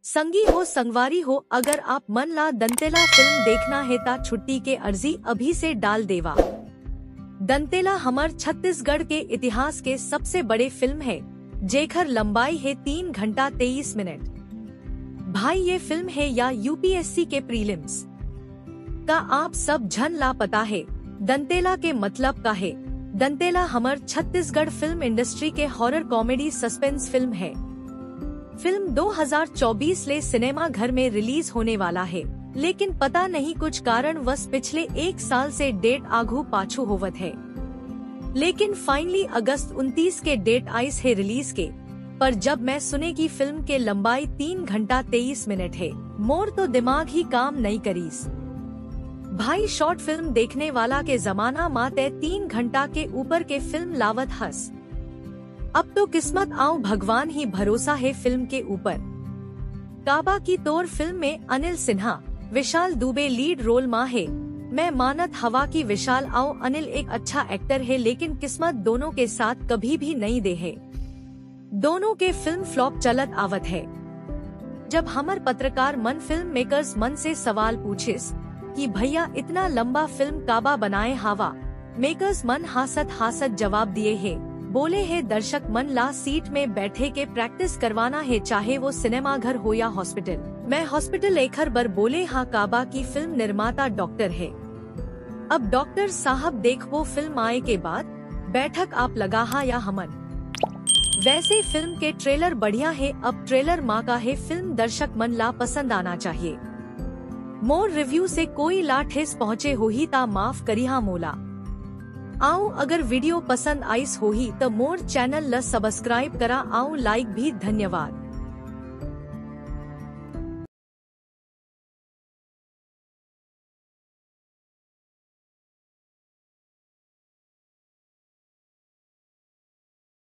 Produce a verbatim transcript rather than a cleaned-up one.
संगी हो संगवारी हो, अगर आप मन ला दंतेला फिल्म देखना हे ता छुट्टी के अर्जी अभी से डाल देवा। दंतेला हमर छत्तीसगढ़ के इतिहास के सबसे बड़े फिल्म हे, जेखर लंबाई हे तीन घंटा तेईस मिनट। भाई, ये फिल्म हे या यूपीएससी के प्रीलिम्स? का आप सब झन ला पता हे दंतेला के मतलब का हे? दंतेला हमर छत्तीसगढ़ फिल्म इंडस्ट्री के हॉरर कॉमेडी सस्पेंस फिल्म हे। फिल्म दो हज़ार चौबीस ले सिनेमा घर में रिलीज होने वाला हे, लेकिन पता नहीं कुछ कारणवश पिछले एक साल से डेट आघू पाछू होवत हे। लेकिन फाइनली अगस्त उनतीस के डेट आइस हे रिलीज के, पर जब मैं सुने कि फिल्म के लंबाई तीन घंटा तेईस मिनट हे, मोर तो दिमाग ही काम नहीं करीस। भाई, शॉर्ट फिल्म देखने वाला के जमाना मा तय तीन घंटा के ऊपर के फिल्म लावत हस। अब तो किस्मत आऊ भगवान ही भरोसा हे फिल्म के ऊपर। काबा की तोर फिल्म में अनिल सिन्हा, विशाल दुबे लीड रोल मा हे। मैं मानत हवा कि विशाल आऊ अनिल एक अच्छा एक्टर हे, लेकिन किस्मत दोनों के साथ कभी भी नहीं दे हे। दोनों के फिल्म फ्लॉप चलत आवत हे। जब हमर पत्रकार मन फिल्म मेकर्स मन से सवाल पूछिस कि भैया, इतना लंबा फिल्म काबा बनाए हावा, मेकर्स मन हासत हासत जवाब दिए हे, बोले हे, दर्शक मन ला सीट में बैठे के प्रैक्टिस करवाना हे, चाहे वो सिनेमा घर हो या हॉस्पिटल। मैं हॉस्पिटल एखर बर बोले हा काबा कि फिल्म निर्माता डॉक्टर हे। अब डॉक्टर साहब, देखबो फिल्म आए के बाद, बैठक आप लगाहा या हमन? वैसे फिल्म के ट्रेलर बढ़िया हे, अब ट्रेलर मा का हे, फिल्म दर्शक मन ला पसंद आना चाहिए। मोर रिव्यू से कोई ला ठेस पहुंचे होही ता माफ करिहा मोला। आऊ अगर वीडियो पसंद आइस होही त मोर चैनल ल सब्सक्राइब करा आऊ लाइक भी। धन्यवाद।